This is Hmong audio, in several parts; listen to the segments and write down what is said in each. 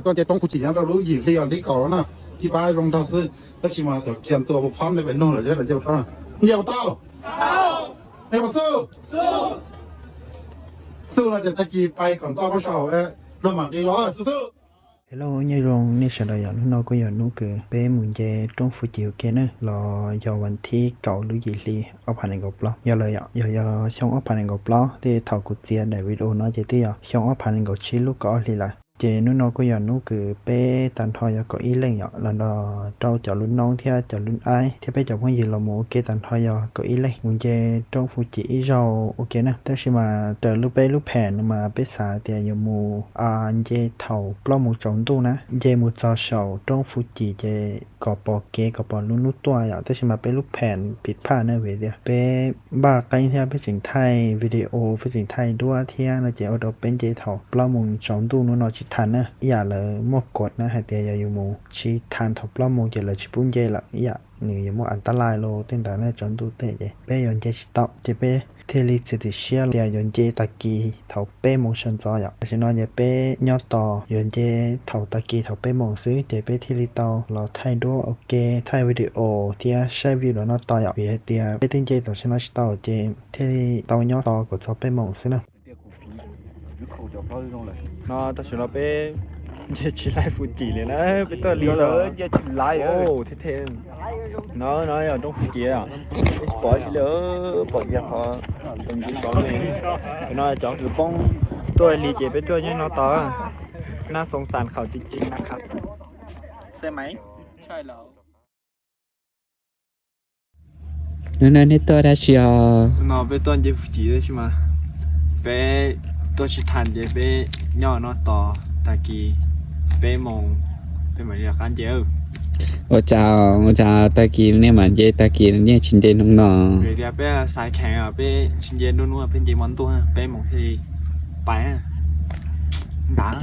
Tuaj nce roob Fuji nyob rau lub yim hli os, hli kaum no na, ib pab zoo nraug xwb, tab sis mas thaum kiag ntua puas phom nej pem nug lawm, nce puas tau? Nce puas tau? Nce puas xub? Xub no ces tag kis pais kom ntoj pab saum luag mam nqis los xub xub. Hello, nyob zoo nej sawv daws yom, hnub no kuj yog hnub kws peb mus nce roob Fuji ua ke na, los yog vas thib kaum lub yim hli ob phav nees nkaum plaub yog lawm yom, yog yog xyoo ob phav nees nkaum plaub, thiab thaum kuv txiav daim video no ces twb yog xyoo ob phav nees nkaum tsib lub kaum ob hli lawm. Ces hnub no kuj yog hnub kws peb tag nrho yog kaum ib leej yom, los nrog rau cov lub noob thiab cov lub aib thiab peb cov phooj ywg los mus ua ke tag nrho yog kaum ib leej mus nce roob Fuji ib zaug ua ke na. Tab sis mas raws lub peb lub phem no mas peb xav tias yuav mus nce thaum plaub moos tsaus ntuj na, nce mus txog saum roob Fuji ces kom pom kev kom pom lub hnub tuaj yom. Tab sis mas peb lub phem pim phaj na, vim tias peb npaj qeeb thiab peb tseem thaij video, peb tseem thaij duab thiab no ces ua rau peb nce thaum plaub moos tsaus ntuj hnub no tsis tag na. Ib yam lawv muaj kuam na hais tias yog yus mus tsis tag thaum plaub moos ces lawv tsis pub nce lawm, ib yam nws yuav muaj antab lais los tej ntawd na, tsaus ntuj tej ces peb yuav nce tsis tau. Ces peb thiaj li txiav txim siab tias yuav nce tag kis thaum peb moos sawv ntxov yom. Tam sim no ces peb nyob tos yuav nce thaum tag kis thaum peb moos xwb ces peb thiaj li tau los thaij duab ua ke, thaij video thiab saib view los no tos yom. Vim hais tias peb twb nce tam sim no tsis tau ces thiaj li tau nyob tos kom txog peb moos xwb na. No tam sim no peb nce tsis laij Fuji li na, peb tuaj li thiab thiab. No no yog roob Fuji, peb tsis pom tsi li, pom kiag qhov tsaus ntuj sov li. Tam no cov kws poob tuaj li ces peb tuaj nyob no tos. Nab xoo xas khaum ceev ceev na khav. Hnub no nej tuaj dab tsi os? No peb tuaj nce Fuji tab sis mas peb tuaj tsis tag ces peb nyob no tos tag kis peb moos peb mam li rov qab nce. Ua cas, ua cas tag kis nej mam nce, tag kis nej tsis nce hnub no? Vim tias peb xav kheev, peb tsis nce nruab hnub, peb nce hmo ntuj peb moos thiaj li pais ntag.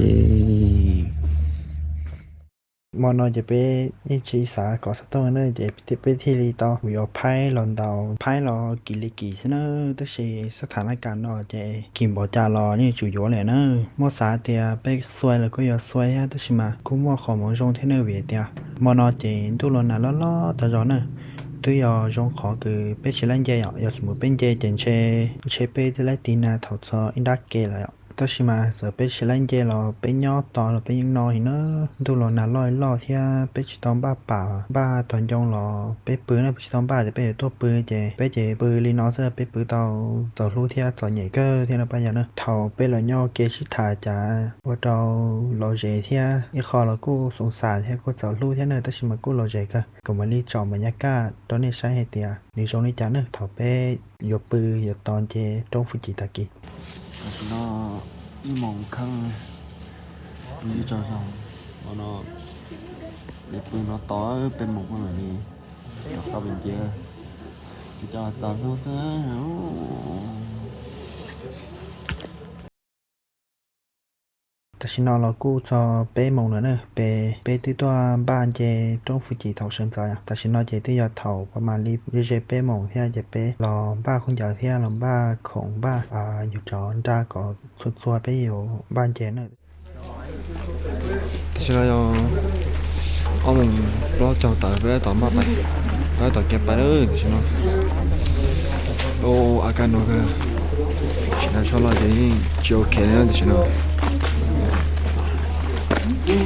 Hmo no ces peb yeej tsis xav kom xov tooj na ces peb thiaj li tau mus yuav phaib los ntaus phaib los kim li kim xwb na. Tab sis xab tham laj kam no ces kim npaum cas los yeej tsum yuav li na. Muab xav tias peb xuav los kuj yuav xuav thiab, tab sis mas kuj muaj qhov hmoov zoo thiab na, vim tias hmo no ces ntuj los nag loj loj tas zog na. Twb yog zoo qhov kws peb tsis laij nce yom, yog txawm mus peb nce ces ntshe, ntshe peb twb laij tiv nag thaum txog ib nrab ke lawm yom. Tab sis mas txawm peb tsis laij nce los peb nyob tos los peb yeej no li na. Ntuj los nag loj loj thiab peb tsis tau npaj pam npaj tog ncoo los peb pw na, peb tsis tau npaj tias peb yuav tuaj pw ces peb ces pw li no xwb, peb pw tau txaus hlub thiab txom nyem kawg thiab no pab yog na. Thaum peb los nyob ua ke sib tham cas ua rau lom zem thiab ib qho los kuj xoo xas thiab kuj txaus hlub thiab na, tab sis mas kuj lom zem kawg. Kuv mam li tsom npa nyab kaj rau nej saib hais tias nws zoo li cas na thaum peb yuav pw yuav tos nce roob Fuji tag kis. Tam sim no ib moos kheej, ib tsaug zoo, no peb pw no tos peb moos peb mam li rov qab pem nce, tsis tau txaus hlub xwb. Tam sim no los kuj txog peb moos lawm na, peb, peb twb tuaj npaj nce roob Fuji thaum sawv ntxov yom. Tam sim no ces twb yog thaum pab mam li ze peb moos thiab ces peb los npaj khaub ncaws thiab los npaj khoom npaj yus cov nra kom txhua txhua peb yuav npaj nce na. Tam sim no yog ob moos plaub caug tawm, peb tab tom npaj pais, peb tab tom kiag pais lawm tam sim no. Ua a kaj nua kawg, tsis tas tshuaj loj ces yeej tsis ok li tam sim no. Ces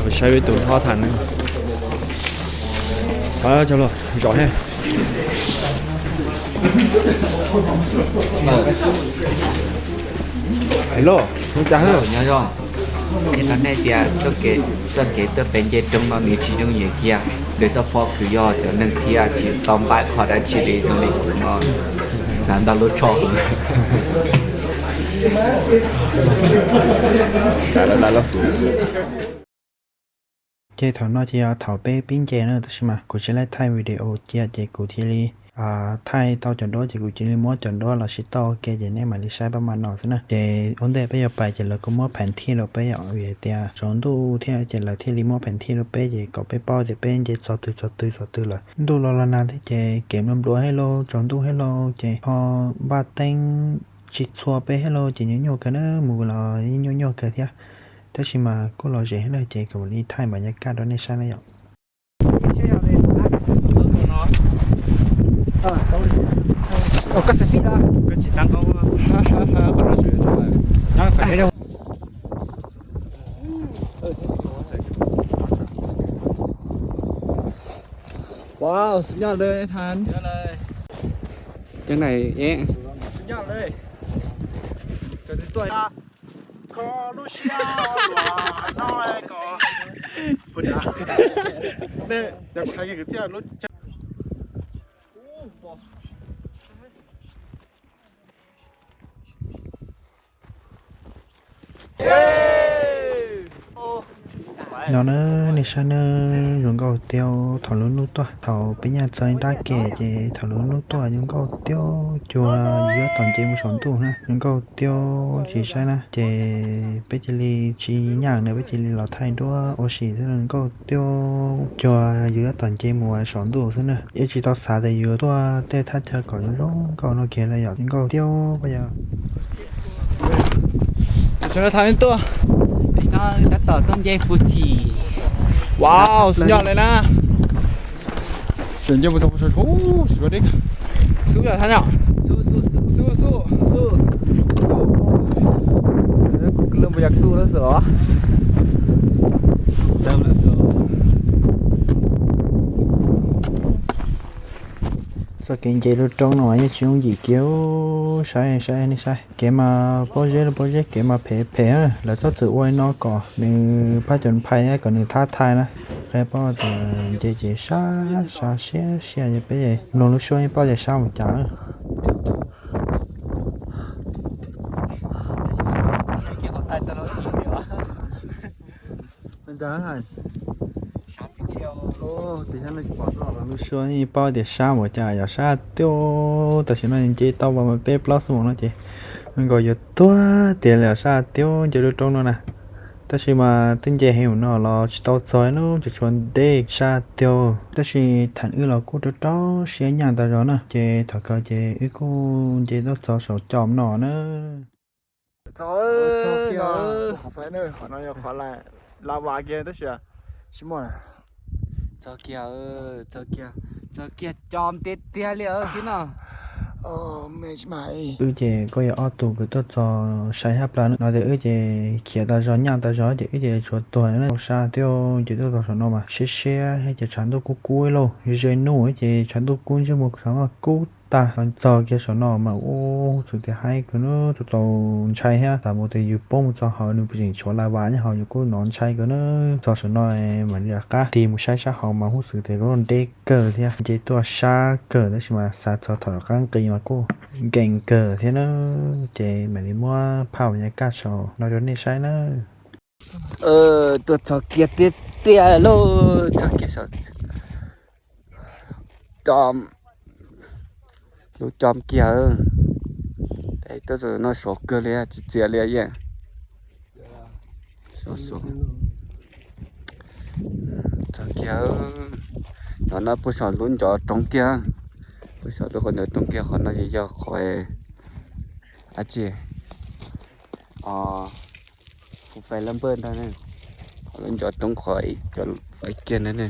peb saib peb tus hlob tham na. Xav cov luag zom thiab. Hello, ua cas? Nyob zoo. Ib no nej tias txoj kev tuaj pem nce roob no nws tsis yooj yim kiag, nws xab phob kws yog cov neeg thiab tsis tau npaj qhov dab tsi li zoo li kuv no, hnav ntau lub tsho. Ces thaum no ces yog thaum peb pib nce na, tab sis mas kuv tsis laij thaij video cia ces kuv thiaj li thaij tau cov duab ces kuv cia li muab cov duab los sib toj ua ke ces nej mam li saib pab mam no xwb na. Ces ua ntej peb yuav pais ces lawv kuj muab pheem thij rau peb yom, vim hais tias tsaus ntuj thiab ces lawv thiaj li muab pheem thij rau peb ces kom peb paub tias peb nce txog twg txog twg txog twg lawm. Ntuj los los nag thiab ces kev nplua nplua thiab lauj, tsaus ntuj thiab lauj ces ho npaj teeb tsis txhua peb thiab lauj ces nyuaj nyuaj kawg na, mus los yeej nyuaj nyuaj kawg thiab. Tab sis mas kuj lom zem na, ces kuv mam li thaij npaum nyab kaj rau nej saib na yom. Wow, suv nyoj lawm than. Cov nai e. Suv nyoj lawm. Kho lub siab luag no kom nej cov kuv hais kwv tij lub no na, nej saib na, zoo nkauj tiag. Thaum lub hnub tuaj, thaum peb nyaj txog nrab ke ces thaum lub hnub tuaj zoo nkauj tiag, cua yuav tom nce mus saum ntuj na, zoo nkauj tiag tsis saib na. Ces peb cia li tsis nyaj na, peb cia li los thaij duab ua si xwb, zoo nkauj tiag, cua yuav tom nce mus saum ntuj xwb na. Yeej tsis tau xav tias yuav tuaj tej thaj chaw kom zoo zoo nkauj no kiag li yom, zoo nkauj tiag pab yog. Sawv daws thov tuaj. Tab tom tuaj nce Fuji. Wow, suv nyoj li na. Sawv nce mus txog, xub yog thab nyom. Xub, xub, xub, xub, xub, xub. Kuv lub npus yog xub lawm xwb os. Txoj kev nce lub roob no mas yeej tsis yooj yim kiag, saib saib nej saib, kev mas pob zeb lub pob zeb, kev mas phem phem, lawv txhob txwm ua li no kom nws pab cov phais kom nws thab thai na. Qhia paub tias nce ces sab sab siab siab, yog peb mloog lub suab yeej paub tias sab mus cas. Lub suab yeej paub tias sab mus cas, yog sab tiag. Tam sim no nce tau vas mas peb plaub xuab moos no ces nkaus yuav tuag tiag li, sab tiag nce lub roob no na. Tab sis mas twb nce heev mus no los tsis tau txog no, tsuas tshuav ntej, sab tiag. Tab sis thaum wb los kuj rau rau siab nyaj tas zog na, ces thaum kawg ces wb kuj nce tuaj txog saum cos no na. Txog, txog kiag, qhov fais na, qhov no yog qhov la vas kiag tab sis tsis muaj. Txog kiag, txog kiag, txog kiag cos tiag tiag li xwb no. Wb ces kuj yog ob tug kws tuaj txog sai hab plaws no ces wb ces khiav tas zog nyaj tas zog ces wb ces tshuav tuag na. Sab tiag ces tuaj txog saum no mas siab siab ces tshav ntuj kub kub lauj, ze nuj ces tshav ntuj kub ntsej muag xav mas kub tag. Txog kiag saum no mas ua huj xwm tias haib kawg na, txaus ntshai thiab, xav mus tias yus poob mus txog hauv nws puas tseem tshuav la vas nyob hauv, yus kuj hnov ntshai kawg na. Txog saum no mam li rov qab tig mus saib sab hauv mas huj xwm tias kuj deb kawg thiab, nce tuaj sab kawg tab sis mas xav txog thaum rov qab nqis mas kuj nkees kawg thiab na. Ces mam li muab phaj vas nyab kaj saum no rau nej saib na. Tuaj txog kiag tiag tiag lauj, txog kiag saum cos, lub cos kiag. Tuaj txog no sov kawg li, txias txias li yeej. Sov sov. Txog kiag, no no puag saum lub ncov roob kiag, puag saum lub qhov ncov roob kiag, qhov no ces yog qhov dab tsi, Fuj Fais lab npawj ntag ne, qhov lub ncov roob qhov cov fais kiag ntag ne.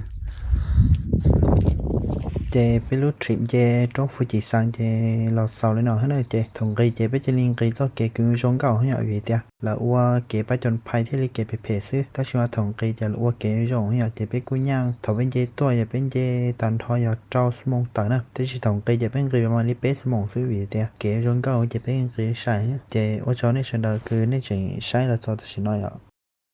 Ces peb lub trip nce roob Fuji San ces los xaus li no na. Ces thaum nqis ces peb cia li nqis txoj kev kws zoo nkauj yom, vim tias lawv ua kev pab cov phais thiaj li kev phem phem xwb, tab sis mas thaum nqis ces lawv ua kev zoo yom. Ces peb kuj nyaj, thaum peb nce tuaj yog peb nce tag nrho yog rau xuab moos tawm na, tab sis thaum nqis ces peb nqis mas li peb xuab moos xwb, vim tias kev zoo nkauj ces peb nqis sai. Ces ua tsaug nej sawv daws kws nej tseem saib los txog tam sim no yom.